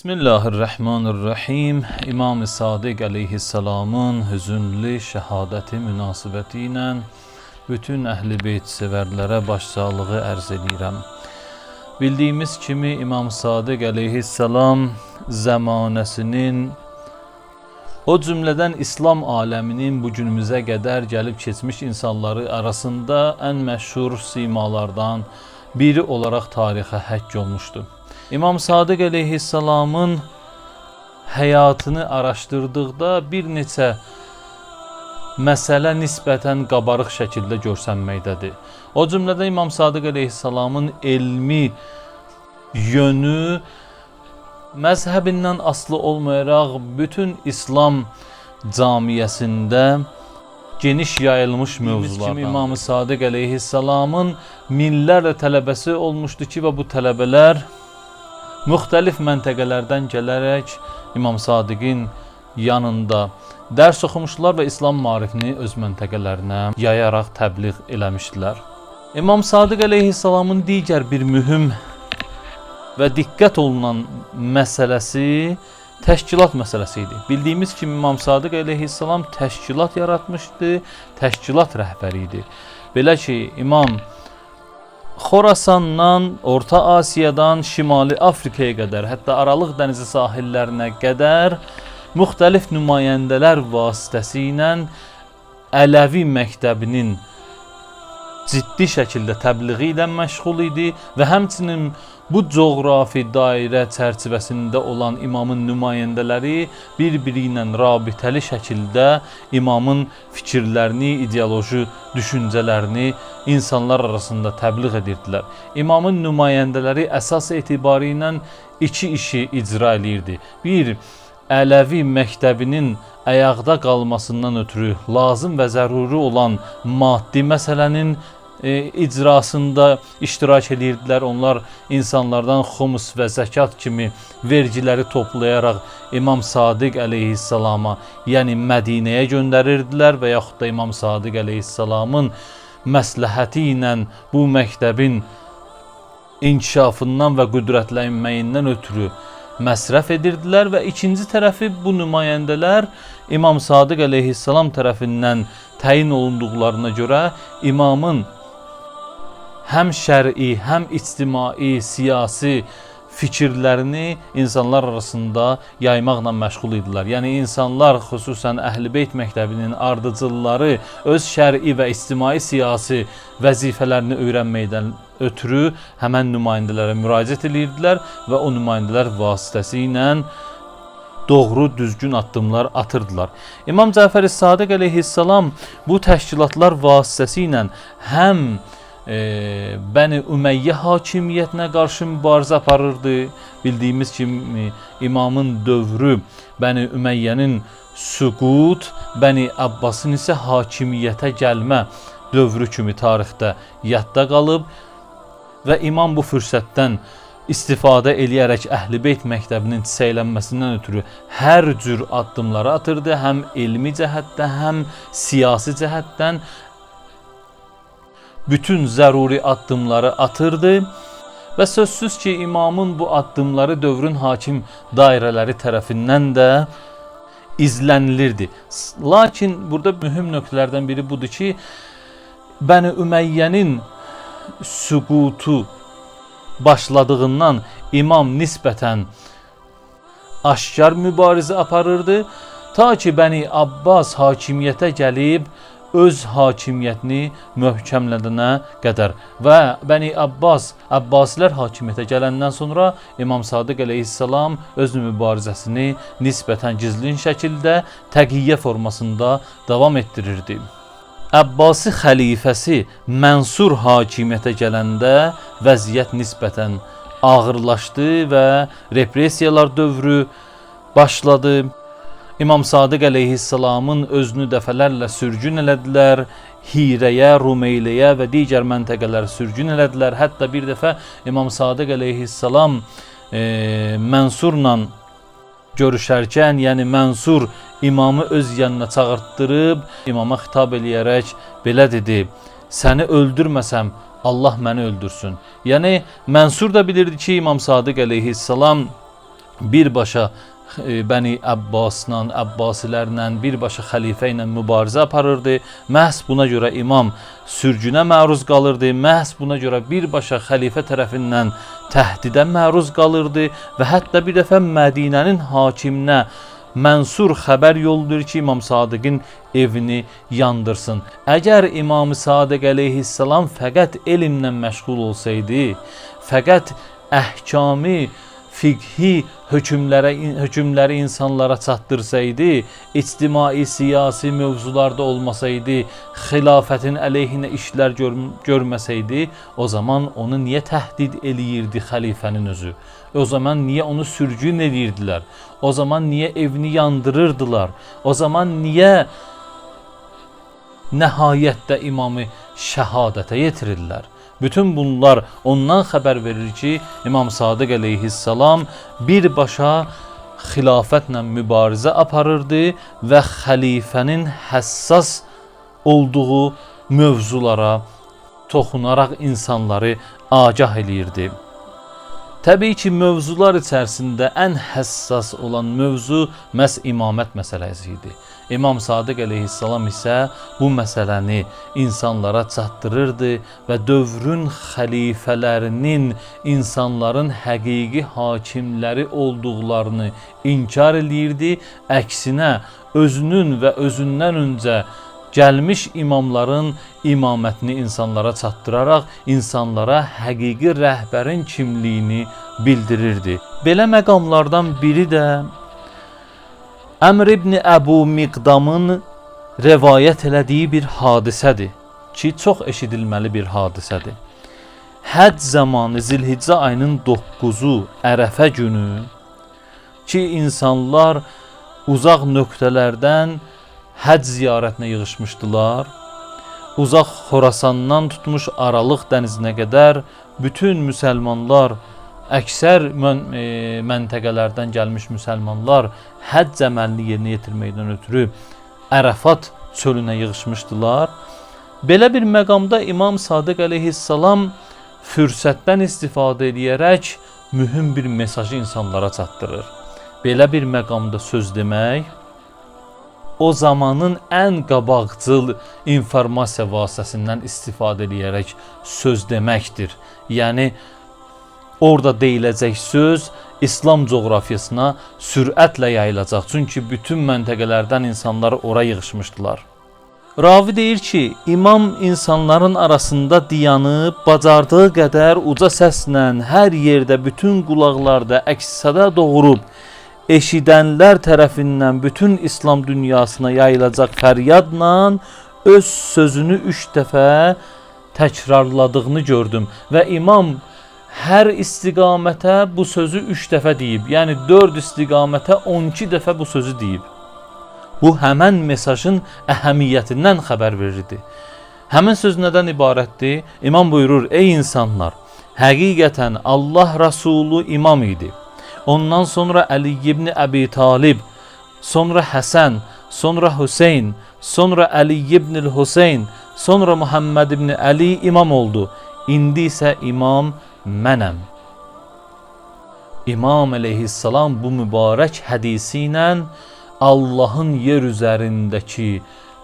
Bismillahirrahmanirrahim. İmam-ı Sadiq əleyhissalamın hüzünlü şəhadəti münasibəti ilə bütün əhl-i beyt sevərlərə başsağlığı ərz edirəm. Bildiyimiz kimi İmam Sadiq əleyhissalam zəmanəsinin, o cümlədən İslam aləminin bu günümüzə qədər gəlib keçmiş insanları arasında ən məşhur simalardan biri olaraq tarixə həkk olmuşdu. İmam Sadiq əleyhissalamın həyatını araşdırdıqda bir neçə məsələ nisbətən qabarıq şəkildə görsənməkdədir. O cümlədən İmam Sadiq əleyhissalamın elmi yönü məzhəbindən asılı olmayaraq bütün İslam camiəsində geniş yayılmış mövzulardan. Kimi İmam Sadiq əleyhissalamın minlərlə tələbəsi olmuşdu ki, və bu tələbələr müxtəlif məntəqələrdən gələrək İmam Sadiqin yanında dərs oxumuşlar və İslam maarifini öz məntəqələrinə yayaraq təbliğ eləmişdilər. İmam Sadiq əleyhissalamın digər bir mühüm və diqqət olunan məsələsi təşkilat məsələsi idi. Bildiyimiz kimi İmam Sadiq əleyhissalam təşkilat yaratmışdı, təşkilat rəhbəri idi. Belə ki, İmam Xorasandan, Orta Asiyadan Şimali Afrikaya qədər, hətta Aralıq dənizi sahillərinə qədər müxtəlif nümayəndələr vasitəsilə Ələvi məktəbinin ciddi şəkildə təbliği ilə məşğul idi və həmçinin bu coğrafi dairə çərçivəsində olan imamın nümayəndələri bir-biri ilə rabitəli şəkildə imamın fikirlərini, ideoloji düşüncələrini insanlar arasında təbliğ edirdilər. İmamın nümayəndələri əsas etibarı ilə iki işi icra eləyirdi. Bir, Ələvi məktəbinin ayaqda qalmasından ötürü lazım və zəruri olan maddi məsələnin icrasında iştirak edirdilər. Onlar insanlardan xumus və zəkat kimi vergiləri toplayaraq İmam Sadiq əleyhissalama, yəni Mədinəyə göndərirdilər və yaxud da İmam Sadiq əleyhissalamın məsləhəti ilə bu məktəbin inkişafından və qüdrətlənməyindən ötürü məsrəf edirdilər və ikinci tərəfi bu nümayəndələr İmam Sadiq əleyhissalam tərəfindən təyin olunduqlarına görə imamın həm şər'i, həm ictimai, siyasi fikirlərini insanlar arasında yaymaqla məşğul idilər. Yəni insanlar, xüsusən Əhl-i Beyt məktəbinin ardıcılları öz şər'i və ictimai siyasi vəzifələrini öyrənməkdən ötürü həmən nümayəndələrə müraciət edirdilər və o nümayəndələr vasitəsilə doğru, düzgün addımlar atırdılar. İmam Cəfər Sadiq əleyhissalam bu təşkilatlar vasitəsilə həm Bəni Üməyyə hakimiyyətinə qarşı mübarizə aparırdı. Bildiyimiz kimi imamın dövrü Bəni Üməyyənin süqut, Bəni Abbasın isə hakimiyyətə gəlmə dövrü kimi tarixdə yadda qalıb və imam bu fürsətdən istifadə eləyərək Əhl-i Beyt məktəbinin çiçəklənməsindən ötürü hər cür addımları atırdı, həm elmi cəhətdə, həm siyasi cəhətdən bütün zəruri addımları atırdı və sözsüz ki, imamın bu addımları dövrün hakim dairələri tərəfindən də izlənilirdi. Lakin burada mühüm nöqtələrdən biri budur ki, Bəni Üməyyənin süqutu başladığından imam nisbətən aşkar mübarizə aparırdı, ta ki Bəni Abbas hakimiyyətə gəlib öz hakimiyyətini möhkəmlədənə qədər və Bəni Abbas, Abbasilər hakimiyyətə gələndən sonra İmam Sadiq əleyhissalam öz mübarizəsini nisbətən gizlin şəkildə təqiyyə formasında davam etdirirdi. Abbasi xəlifəsi Mənsur hakimiyyətə gələndə vəziyyət nisbətən ağırlaşdı və repressiyalar dövrü başladı. İmam Sadiq əleyhissalamın özünü dəfələrlə sürgün elədilər, Hirəyə, Rumeyləyə və digər məntəqələrə sürgün elədilər. Hətta bir dəfə İmam Sadiq əleyhissalam Mənsurla görüşərkən, yəni Mənsur imamı öz yanına çağırtdırıb, imama xitab eləyərək belə dedi: "Səni öldürməsəm Allah məni öldürsün." Yəni Mənsur da bilirdi ki, İmam Sadiq əleyhissalam birbaşa Bəni Əbbasla, Əbbasilərlə, birbaşa xəlifə ilə mübarizə aparırdı. Məhz buna görə imam sürgünə məruz qalırdı. Məhz buna görə birbaşa xəlifə tərəfindən təhdidə məruz qalırdı və hətta bir dəfə Mədinənin hakiminə Mənsur xəbər yollayır ki, İmam Sadiqin evini yandırsın. Əgər İmam Sadiq əleyhissalam fəqət elmlə məşğul olsaydı, fəqət əhkami, fiqhi hökmləri insanlara çatdırsaydı, ictimai, siyasi mövzularda olmasaydı, xilafətin əleyhinə işlər görməsəydi, o zaman onu niyə təhdid eləyirdi xəlifənin özü? O zaman niyə onu sürgün edirdilər? O zaman niyə evini yandırırdılar? O zaman niyə nəhayətdə imamı şəhadətə yetirirlər? Bütün bunlar ondan xəbər verir ki, İmam Sadiq əleyhissalam birbaşa xilafətlə mübarizə aparırdı və xəlifənin həssas olduğu mövzulara toxunaraq insanları agah eləyirdi. Təbii ki, mövzular içərisində ən həssas olan mövzu məhz imamət məsələsi idi. İmam Sadiq əleyhissalam isə bu məsələni insanlara çatdırırdı və dövrün xəlifələrinin insanların həqiqi hakimləri olduqlarını inkar eləyirdi. Əksinə, özünün və özündən öncə gəlmiş imamların imamətini insanlara çatdıraraq insanlara həqiqi rəhbərin kimliyini bildirirdi. Belə məqamlardan biri də Əmr ibn Əbu Miqdamın rəvayət elədiyi bir hadisədir ki, çox eşidilməli bir hadisədir. Həcc zamanı Zilhiccə ayının 9-u Ərəfə günü ki, insanlar uzaq nöqtələrdən həcc ziyarətinə yığışmışdılar. Uzaq Xorasandan tutmuş Aralıq dənizinə qədər bütün müsəlmanlar, əksər məntəqələrdən gəlmiş müsəlmanlar həcc əməlini yerinə yetirməkdən ötürü Ərəfat çölünə yığışmışdılar. Belə bir məqamda İmam Sadiq əleyhissalam fürsətdən istifadə edərək mühüm bir mesajı insanlara çatdırır. Belə bir məqamda söz demək o zamanın ən qabaqcıl informasiya vasitəsindən istifadə edərək söz deməkdir. Yəni, orada deyiləcək söz İslam coğrafiyasına sürətlə yayılacaq. Çünki bütün məntəqələrdən insanlar ora yığışmışdılar. Ravi deyir ki, imam insanların arasında dayanıb, bacardığı qədər uca səslə hər yerdə, bütün qulaqlarda əks-səda doğurub, eşidənlər tərəfindən bütün İslam dünyasına yayılacaq fəryadla öz sözünü 3 dəfə təkrarladığını gördüm və imam hər istiqamətə bu sözü 3 dəfə deyib. Yəni 4 istiqamətə 12 dəfə bu sözü deyib. Bu həmən mesajın əhəmiyyətindən xəbər verirdi. Həmin söz nədən ibarətdir? İmam buyurur: "Ey insanlar, həqiqətən Allah Rəsulu imam idi. Ondan sonra Əli ibn Əbi Talib, sonra Həsən, sonra Hüseyn, sonra Əli ibn Hüseyn, sonra Muhammed ibn Əli imam oldu. İndi isə imam mənəm." İmam əleyhissalam bu mübarək hədisi ilə Allahın yer üzərindəki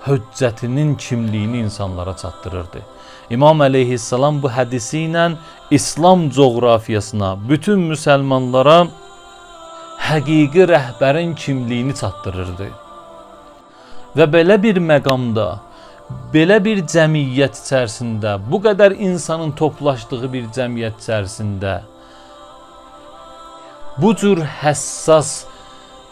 höccətinin kimliyini insanlara çatdırırdı. İmam əleyhissalam bu hədisi ilə İslam coğrafiyasına, bütün müsəlmanlara həqiqi rəhbərin kimliyini çatdırırdı. Və belə bir məqamda, belə bir cəmiyyət içərisində, bu qədər insanın toplaşdığı bir cəmiyyət içərisində bu cür həssas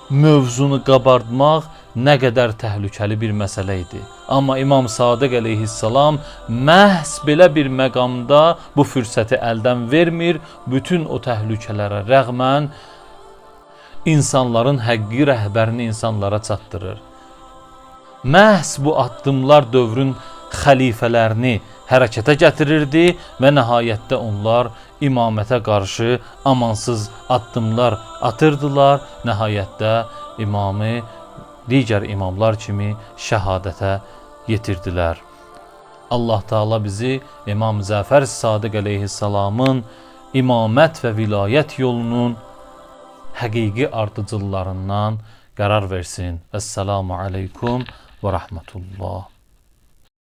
mövzunu qabartmaq nə qədər təhlükəli bir məsələ idi. Amma İmam Sadiq əleyhissalam məhz belə bir məqamda bu fürsəti əldən vermir, bütün o təhlükələrə rəğmən insanların həqiqi rəhbərini insanlara çatdırır. Məhz bu addımlar dövrün xəlifələrini hərəkətə gətirirdi və nəhayətdə onlar imamətə qarşı amansız addımlar atırdılar. Nəhayətdə imamı digər imamlar kimi şəhadətə yetirdilər. Allah Teala bizi İmam Cəfər Sadiq əleyhissalamın imamət və vilayət yolunun həqiqi ardıcıllarından qərar versin. Əssalamu aleykum və rəhmətullah.